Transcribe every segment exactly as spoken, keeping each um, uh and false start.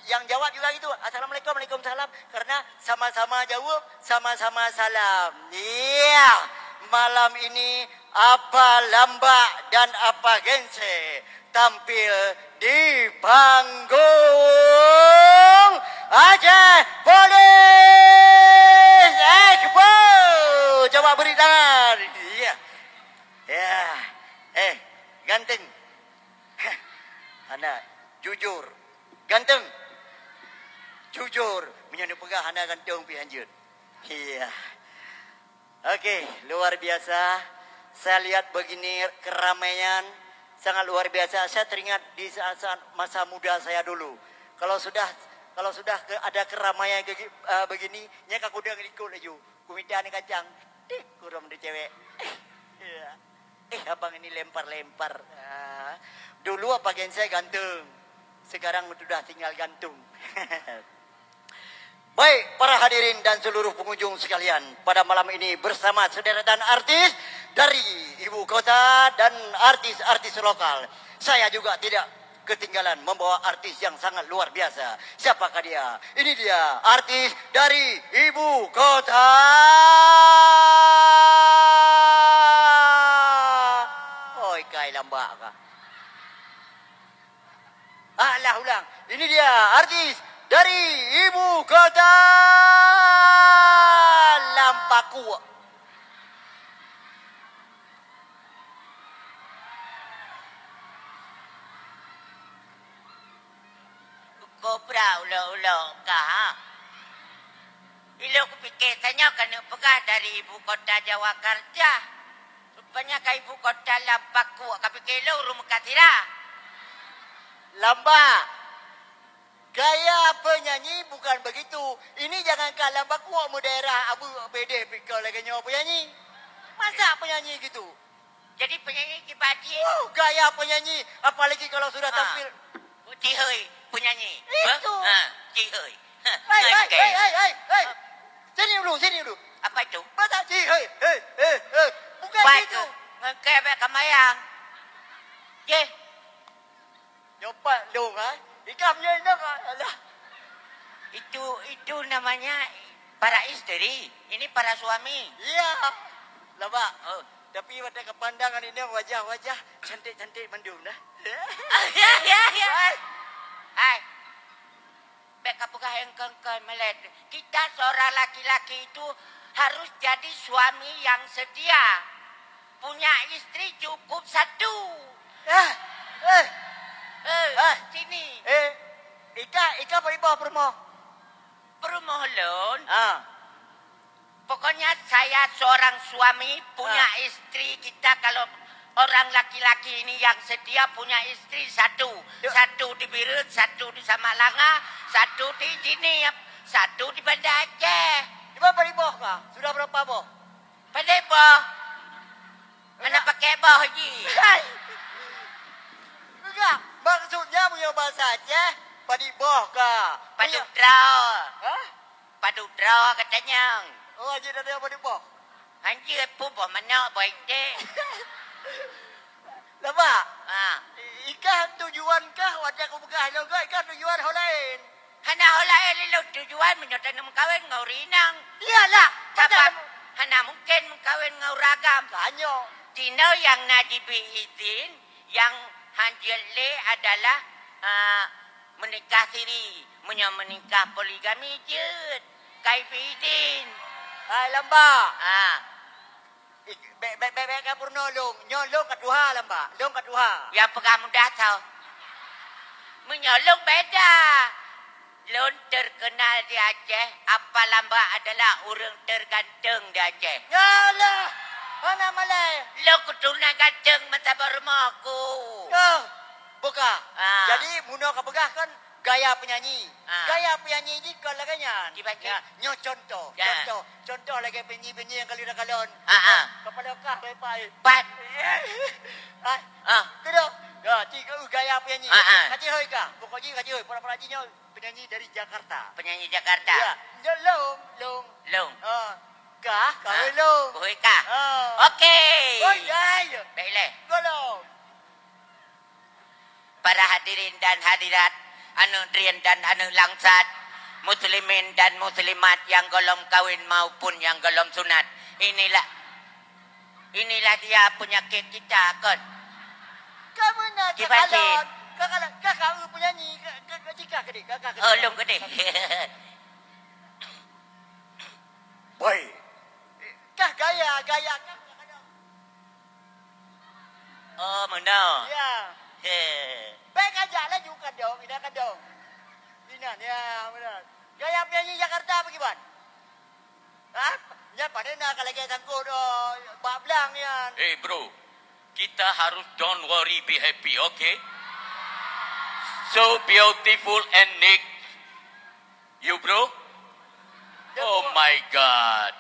Yang jawab juga gitu. "Assalamualaikum, waalaikumsalam." Karena sama-sama jawab, sama-sama salam. Iya. Malam ini Apa Lambak dan Apa Gense tampil di panggung Aceh Police Expo. Coba beri tangan. Iya. Ya. Eh, ganteng. Hana, jujur. Ganteng. Jujur. Meunyoe neupeugah hana ganteng pih hanjeuet. Iya. Oke, luar biasa. Saya lihat begini keramaian sangat luar biasa. Saya teringat di saat-saat masa muda saya dulu. Kalau sudah kalau sudah ke, ada keramaian ke, eh, begini, nyan ka kuda ngelikot laju. Kumita ni kacang. Tih, kurang di cewek. Iya. Eh, abang ini lempar-lempar. Ah. Dulu Apa Gense ganteng. Sekarang sudah tinggal gantung. Baik, para hadirin dan seluruh pengunjung sekalian, pada malam ini bersama sederetan artis dari ibu kota dan artis-artis lokal, saya juga tidak ketinggalan membawa artis yang sangat luar biasa. Siapakah dia? Ini dia, artis dari ibu kota. Oi, kai lambak kah? Alah, ulang. Ini dia, artis dari ibu kota, Lampakuk. Kobra ulok-ulok kah, ha? Ilok kupike tanyoe keuneuk peugah dari ibu kota Jawa Karja. Rupanya ka ibu kota Lampakuk, ka pike lôn ureueng Mekasira. Lambak. Gaya penyanyi bukan begitu. Ini jangankan Lampakuk, meu daerah Abu Bedeh pike lagèe nyoe penyanyi. Masa penyanyi gitu? Jadi penyanyi kiban jih. Oh, gaya penyanyi, apalagi kalau sudah tampil. Cihoi penyanyi. Itu. Ha, cihoi. Hai, hai, hai, hai, hai, hai. Sini dulu, sini dulu. Apa itu? Masa sini, hei, hei, hei, hei. Bukan gitu. Ngon kebek kamayang. Jeh. Nyopat dong, ha? Ikam nyoe nak, alah. Itu, itu namanya para isteri. Ini para suami. Iya. Lambak. Oh. Tapi watèe kapandang aneuk nyoe wajah-wajah cantik-cantik mandum dah. Ya, ya, ya. Hai. Hai. Bèk kapeugah engkon-kon melet. Kita seorang laki-laki itu harus jadi suami yang setia. Punya istri cukup satu. Eh, eh. Eh, sini. Eh, Ika, Ika bak iboh peurumoh? Peurumoh lôn. Ah. Pokoknya saya seorang suami punya istri, kita kalau orang laki-laki ini yang setia punya istri satu. Satu di Bireuen, satu di Samalanga, satu di sini, satu di Banda Aceh. Di mana bak iboh kah? Sudah berapa boh? Pandai boh. Mana pakai boh ji? Hai. Enggak, maksudnya punya bahasa Aceh, bak iboh kah? Padub droe. Hah? Padub droe katanya. Oh, aja dah ada padub boh. Hanjeuet pun boh manok, boh iték. Lambak. Ha. Ikah tujuan kah watèe kupeugah lôn kah, ikah tujuan ho laén? Hana ho laén lôn tujuan meunyoe tanyoe meukawen ngon ureueng inong. Iyalah. Sabab hana mungken meukawen ngon ureueng agam. Tanyoe. Jinoe nyang na jibri izin, nyang hanjeuet lé adalah, ah, menikah siri. Meunyoe menikah poligami jeuet. Kai bri izin. Hai, Lambak. Ah. Ih, bèk, bèk, bèk, bèk ka peurunoe lôn. Nyoe lôn ka tuha, Lambak. Lôn ka tuha. Nyang peugah muda soe? Meunyoe lôn beda. Lôn terkenal di Aceh, Apa Lambak adalah ureueng terganteng di Aceh. Yalah, hana malèe. Lôn keuturonan ganteng meusaboh rumoh ku. Yoh, buka. Ah. Jadi, bunoe ka peugah kan, gaya penyanyi. Ah. Gaya penyanyi jih kon lagèe nyan. Kiban cit? Ya, nyoe contoh, ya, contoh. Contoh lagèe penyanyi-penyanyi nyang ka lheueh na kalon. Ah, ah. Kapala kah, pai-pai. Pat. Ah. Ah. Tu dah. Ya, tiga, uh, gaya penyanyi. Ah, ah. Kacih hoi kah? Pokok jih kacih hoi. Pura-pura jih nyoe penyanyi dari Jakarta. Penyanyi Jakarta. Ya. Nyoe long, long. Long. Ah. Kah, kah, ah, long. Hoi kah? Ah. Okey. Hoi, ya, ya. Baiklah. Golong. Para hadirin dan hadirat, Aneuk drien dan aneuk langsat, muslimin dan muslimat nyang gohlom kawin maupun nyang gohlom sunat. Inilah, inilah dia penyakit kita, kon. Ka meunan, ka Kiban cit. Kalon, ka kalon, ka, ka, penyanyi, ka, ka, ka, cika keudeh, ka, ka keudeh. Oh, lôn keudeh. Boy. Kah gaya, gaya, kah, kah, kah. Oh, meunoe. Ya. He. Baik aja laju kadong, ina kadong. Inan, ya, benar. Gaya penyanyi Jakarta apa kiban? Hah? Nyan pandai na ka lagèe sangkot, oh, bak blang nyan. Hey, bro. Kita harus don't worry, be happy, okay? So beautiful and neat. You, bro? Oh my God.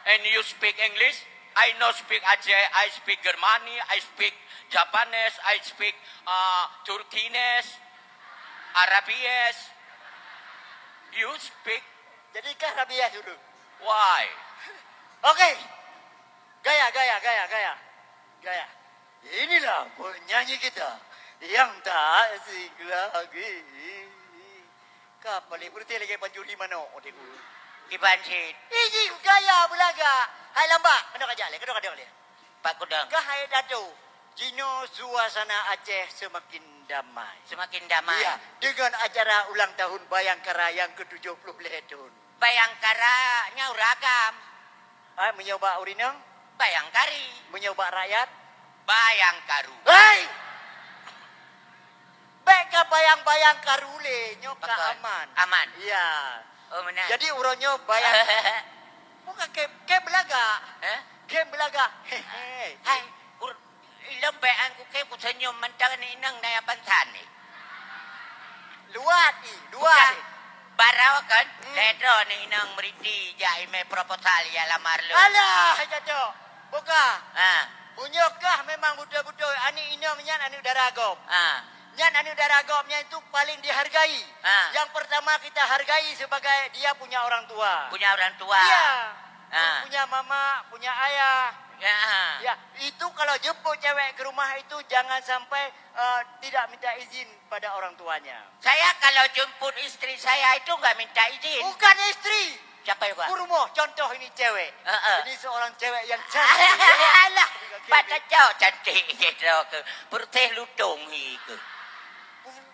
And you speak English? I no speak Aceh, I speak Germany, I speak Japanese, I speak, uh, Turkish, Arabies. You speak? Jadi kah Arabies dulu? Why? Oke. Gaya, gaya, gaya, gaya. Gaya. Inilah penyanyi kita yang tak asing lagi. Ka paléng putih lagèe pancuri manok, adik ku. Kiban cit. Iji gaya beulagak. Hai lambak, keunoe kajak lé, keunoe kajak lé. Pak Kudang. Ka hai Dato. Jinoe suasana Aceh semakin damai. Semakin damai. Iya, dengan acara ulang tahun Bayangkara yang ketujuh puluh lhèe thôn. Bayangkara nyan ureueng agam. Ah, meunyoe bak ureueng inong? Bayangkari. Meunyoe bak rakyat? Bayangkaru. Hei! Bèk ka bayang-bayang karu lé, nyoe ka Pakon? Aman. Aman. Iya. Oh, meunan. Jadi uroe nyoe bayang. Bukan kém, kém beulagak. Hah? Kém beulagak. Hehe. Hai, ur-, ilôn bèk an kukém kuseunyum mantong ni inong na nyang bansa ni. Luwat ni, luwat Bukan. ni. Barô kan? Hmm. Lhèe droe ni inong meuriti jak imè proposal ya lamar lôn. Alah, cocok. Buka. Ha. Meunyoe kah memang beutôi-beutôi aneuk inong nyan aneuk dara gob. Ha. Nyan aneuk dara gob nyan itu paling dihargai. Ha. Yang pertama kita hargai sebagai dia punya orang tua. Punya orang tua. Iya. Ha. Punya mama, punya ayah. Ya, ha. Ya, itu kalau jemput cewek ke rumah itu jangan sampai, eh, tidak minta izin pada orang tuanya. Saya kalau jemput istri saya itu nggak minta izin. Bukan istri. Siapa juga? Peurumoh, contoh ini cewek. Heeh. Ini seorang cewek yang cantik. Alah, pada cok cantik je tu ke. Putih lutung hi ke. Pu-,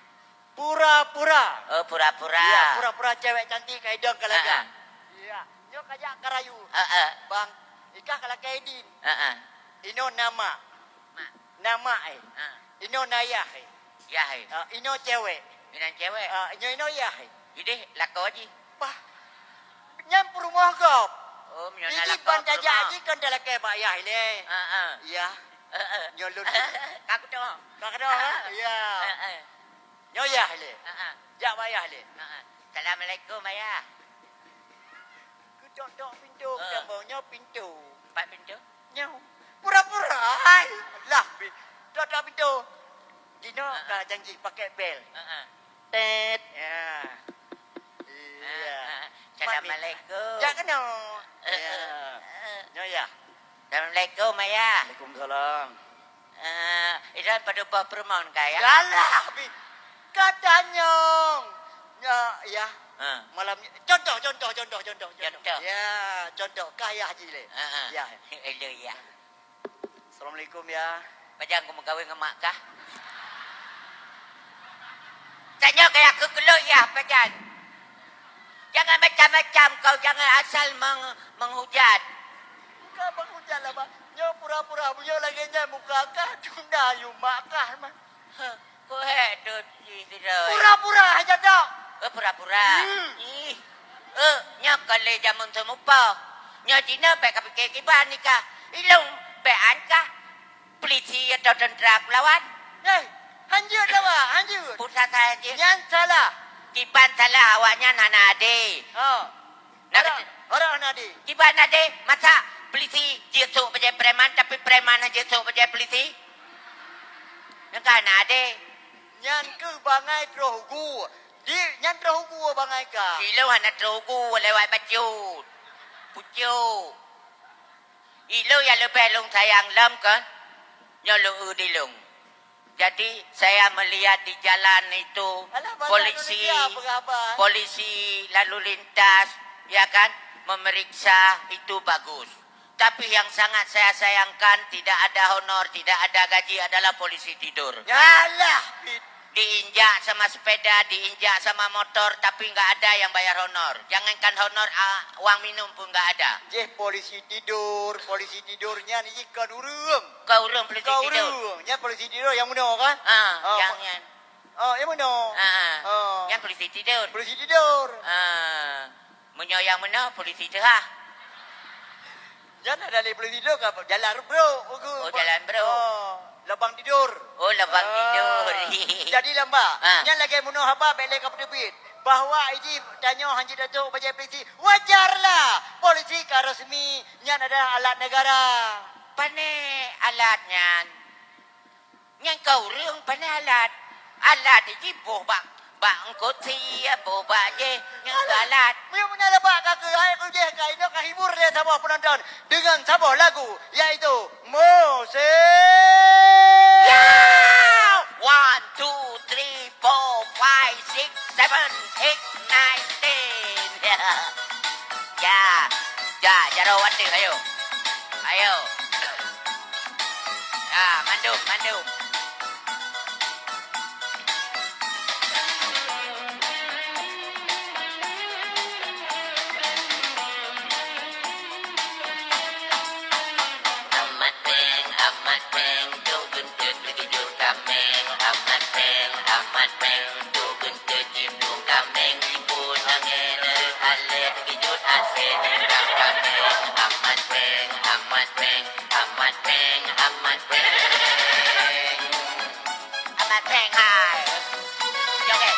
pura-pura. Oh, pura-pura. Iya, pura-pura cewek cantik ka idong ka lagak. Heeh. Iya. Nyoe kajak ka rayu. Heeh. Bang, ikah ka lakèe idin. Heeh. Inoe na mak. Mak. Na mak, eh. Ha. Inoe na yah, eh. Yah, eh. Ah, inoe cewek. Inan cewek. Ah, inoe, inoe yah, eh. Ideh lakoe jih. Pah. Nyan peurumoh gob. Oh, meunyoe na lakoe peurumoh. Ideh ban jajak jih kon talakèe bak yah ilèe. Ha, ha. Yah. Ha, ha. Nyoe lôn. Ka kudoh. Ka kudoh, ha? Ya. Ha, ha. Nyoe yah ilèe. Ha, ha. Jak bak yah ilèe. Ha, ha. Assalamualaikum, Ayah. Keutok-tok pintoe, ha. Tambong nyoe pintoe. Pat pintoe? Nyoe. Pura-pura. Hai. Lah, pi-, tok-tok pintoe. Jinoe, ha, ka janji pakai bel. Ha, ha. Tet. Ya. Iya. Ha, ha. Pat mi-, Assalamualaikum. Jak keunoe. Ha, ya. Ha. Nyoe ya. Assalamualaikum, Ayah. Waalaikumsalam. Eh, idan padub boh peurumoh kah, ya? Yalah, bi-, ka tanyong. Ya, ya. Ha. Malam ni, contoh, contoh, contoh, contoh, contoh. Contoh. Ya, contoh. Kah yah jih lé. Ha, ha. Ya. Hello, ya. Assalamualaikum, ya. Pajan kumeukawen ngon mak kah? Tanyoe keu yah keukeulot, ya, pajan. Jangan macam-macam kau, jangan asal meng-, menghujat. Bukan menghujat lah, Bang. Nyoe pura-pura, meunyoe lagèe nyan muka kah, tunda yue mak kah, mah. Huh, kok hèk dot jih sidroe. Pura-pura hana tok. Eh, pura-pura. Hmm. Ih. Eh, nyoe kon lé jameun seumupo. Nyoe jinoe bèk kapike kiban nikah. Ilôn bèk an kah. Polisi atau tentera kulawan? Eh, hanjeuet lawan, hanjeuet. Pusat saja. Nyan salah. Kiban salah, awaknyan hana adé. Ha. Nak harap, kata harap hana adé. Kiban adé, masa polisi jeuet sôk bajèe preman, tapi preman jeuet sôk bajèe polisi? Nyan kan hana adé. Nyan keuh bangai troh gu. Di, nyan troh gu bangai ka. Ilôn hana troh gu lewat bacut. Pucuk. Ilôn nyang leubeh lôn sayang lom kon, nyoe lôn eu dilôn. Jadi, saya melihat di jalan itu, alah, bagaimana polisi, dia, apa khabar? Polisi lalu lintas, ya kan, memeriksa itu bagus. Tapi yang sangat saya sayangkan, tidak ada honor, tidak ada gaji, adalah polisi tidur. Yalah, Pit. Diinjak sama sepeda, diinjak sama motor, tapi nggak ada yang bayar honor. Jangankan honor, ah, uang minum pun nggak ada. Jih polisi tidur, polisi tidur nyan jih kon ureueng. Kon ureueng polisi tidur. Kon ureueng, nyan polisi tidur nyang meunoe kan? Ah, ah, nyang ma-, nyan. Ah, nyang meunoe. Ah, ah. Ah. Nyan polisi tidur. Polisi tidur. Ah. Meunyoe nyang meunoe, polisi teuhah. Nyan ada lé polisi tidur ka jalan brok, ugu. Oh, jalan brok. Oh, lubang tidur. Oh, lubang tidur. Ah. Jadi lambat. Ah. Nyan lagèe meunoe haba bèk lé ka peuteubiet. Bahwa iji tanyoe hanjeuet ateueh bajèe polisi. Wajarlah. Polisi ka resmi. Nyan adalah alat negara. Pané alat nyan? Nyan ka ureueng pané alat. Alat jih boh bak, bak eungkôt sie, boh bak jih, nyan ka alat. Meunyoe meunan bak ka keuhai kujih ka inoe ka hibur lé saboh penonton deungon saboh lagu, yaitu Musik. Ya! One, two, three, four, five, six, seven, eight, nine, ten. Ya, ya, jaroe watèe, ayo. Ayo. Ah, mandum, mandum. Amat péng, amat péng, dum geunteut teukeujot kaméng. Amat péng, amat péng, dum geunteut jiplueng kaméng. Jipôt angén rhot alèh teukeujot asèe jiplueng kaméng. Amat péng, amat péng, Amat péng, amat péng. Amat péng hai. Joget.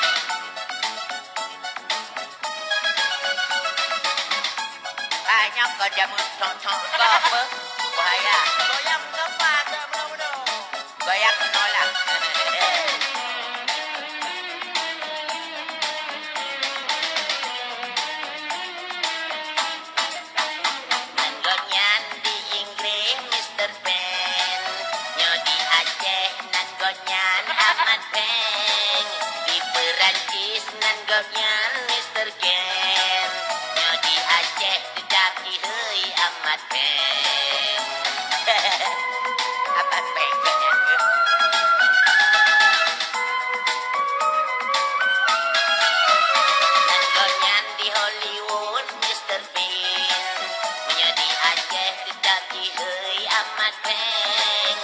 Hai, nyoe kon jameun thok-thok keu peue? Bahaya. Goyang meunoe pat, meunoe-meunoe. Goyang meunoe lah. Nan gobnyan di Inggréh Mister Bean, nyoe di Aceh nan gobnyan Amat Péng, di Perancis nan gobnyan Mister Gen, nyoe di Aceh teutap jihôi Amat Péng. Amat Péng gobnyan. Nan gobnyan di Hollywood Mister Bean, meunyoe di Aceh teutap jihôi Amat Péng.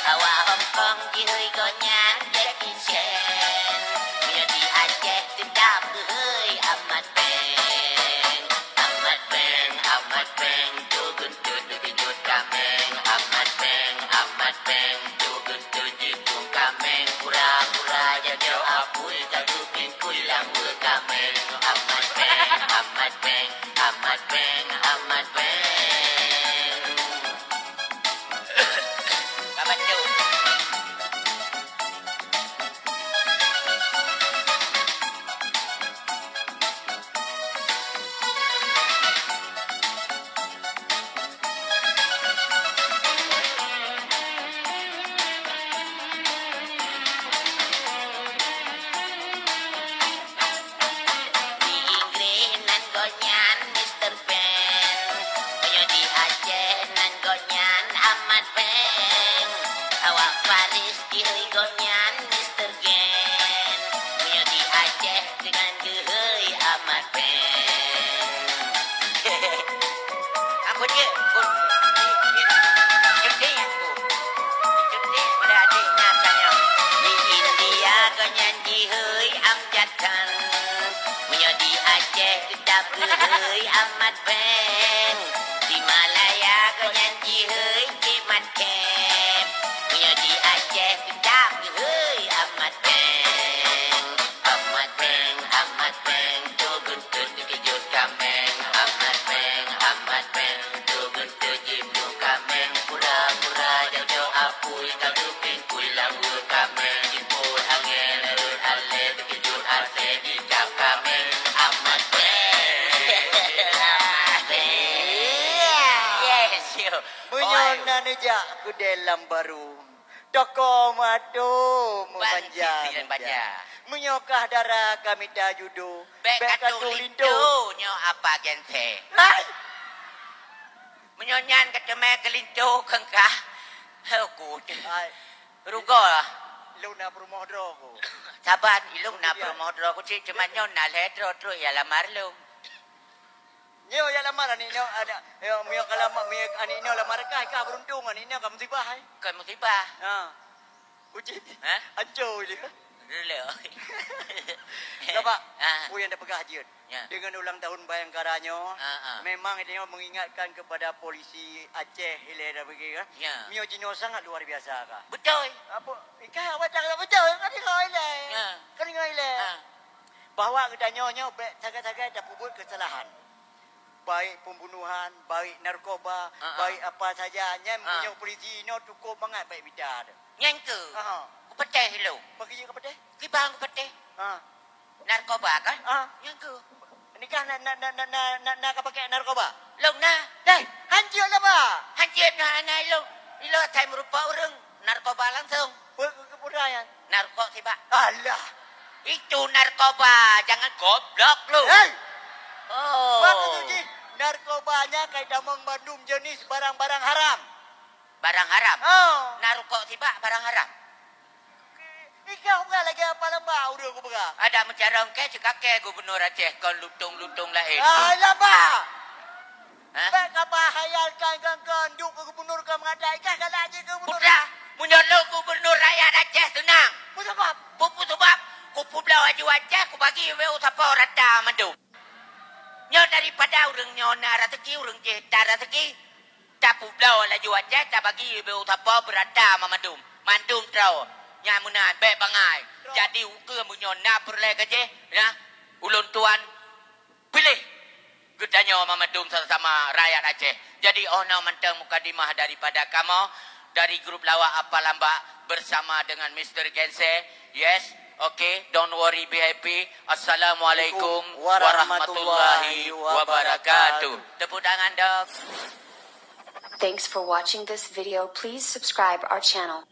Awak Hong Kong jihôi gobnyan Jackie Chan, meunyoe di Aceh teutap geuhôi Amat Péng. Amat Péng, Amat Péng, dum geunteut teukeujot kaméng. Amat Péng, Amat Péng, dum geunteut jiplueng kaméng. Pura-pura jajoe apui, ka geupingkui lam weue kaméng. Amat Péng, Amat Péng, Amat Péng, Amat Péng. Ka bacut. Di Inggréh nan gobnyan Mister Bean, meunyoe di Aceh nan gobnyan Amat Péng. Awak Paris jihôi gobnyan Mister Gen, meunyoe di Aceh deungon geuhôi Amat Péng. Aku cek, aku. Cuti aku. Cuti pada adik nyan tanya. Di India gobnyan jihôi Amjad Khan. Meunyoe di Aceh teutap geuhôi Amat Péng. Di Malaya gobnyan jihôi Mat Kép. Meunyoe di Aceh teutap geuhôi Amat Péng. Amat Péng, Amat Péng, dum geunteut teukeujot kaméng. Amat Péng, Amat Péng, dum geunteut jiplueng kaméng. Pura-pura jajoe apui, ka geupingkui lam weue kaméng. Jipôt angén rhot alèh teukeujot asèe jicap kaméng. Amat Péng. Amat Péng. Yes, yo. Meunyoe na neujak keudè lam barô, Toko madu meubanja. Meunyoe kah dara ka mita judo, bèk ka tueng linto. Nyoe apa gense? Hai! Meunyoe nyan ka teumè keu linto keu kah. Heuku. Hai. Rugoe. Lôn na peurumoh droe ku. Saban, ilôn na peurumoh droe ku cit, cuma nyoe na lhèe droe trok ya lamar lôn. Nyoe ya lamar aneuk nyoe, aneuk, nyoe, nyoe ka lamar, nyoe aneuk nyoe lamar kah, kah beruntung, aneuk nyoe ka musibah, hai. Ka musibah. Ha. Uji. Ha? Anco dia. Dulu. Nampak? Ha. Peue nyang tapeugah jeuet. Ya. Dengan ulang tahun Bayangkara nyoe, ha, ha, memang dia mengingatkan kepada polisi Aceh ilèe dan begitu, kan? Ya. Mio jinoe sangat luar biasa, kah? Betul. Apa? Ikah awak tak betul, kan dia ilèe. Ya. Kan dia ilèe. Ha. Bahwa geutanyoe nyoe bèk sagai-sagai tapeubuet keusalahan. Baik pembunuhan, baik narkoba, ha, ha, baik apa saja. Nyan, ha, meunyoe polisi inoe cukup mangat bèk mita. Nyan keuh. Ha. Kupeuteh ilôn. Bagi jih kupeuteh? Kiban kupeuteh. Ha. Narkoba kan? Ha. Nyan keuh. Nikah na, na, na, na, na, na, na ka pakai narkoba? Lôn na. Deh, hanjeuet lah, Pak. Hanjeuet na, na ilôn. Ilôn asai meurupa ureueng narkoba langsung. Pe-, pe-, peue nyan? Narkok sibak. Alah. Itu narkoba, jangan goblok lu. Hei! Oh. Maksud jih, narkoba nyan ka itamong bandum jenis barang-barang haram. Barang haram? Oh. Narkok sibak barang haram. Ikah bukan lagi apa lamba udah aku pegang. Ada mencarong ke cekake gubernur Aceh kon lutong-lutong lain. Alah, Pak. Ha? Bèk ka pahayalkan keu, keu duek keu gubernur keu meukatai, kah galak jih keu gubernur. Putra, meunyoe lôn gubernur rakyat Aceh seunang. Peue sabab? Peue, peue sabab? Kupeubloe laju Aceh, kubagi ubé u sapo rata mandum. Nyoe daripada ureueng nyoe na raseuki, ureueng jih tan raseuki. Tapeubloe laju Aceh, tabagi ubé u sapo beurata mandum. Mandum troe. Nyan meunan, bèk bangai. Jadi ukeue meunyoe na peureulèe keu jih, na ulôn tuan piléh geutanyoe mandum sama-sama rakyat Aceh. Jadi, oh noe mantong mukadimah daripada kamoe, dari grup lawak Apa Lambak bersama dengan Mister Gense. Yes, okay, don't worry, be happy. Assalamualaikum warahmatullahi wabarakatuh. Tepuk tangan dong. Thanks for watching this video. Please subscribe our channel.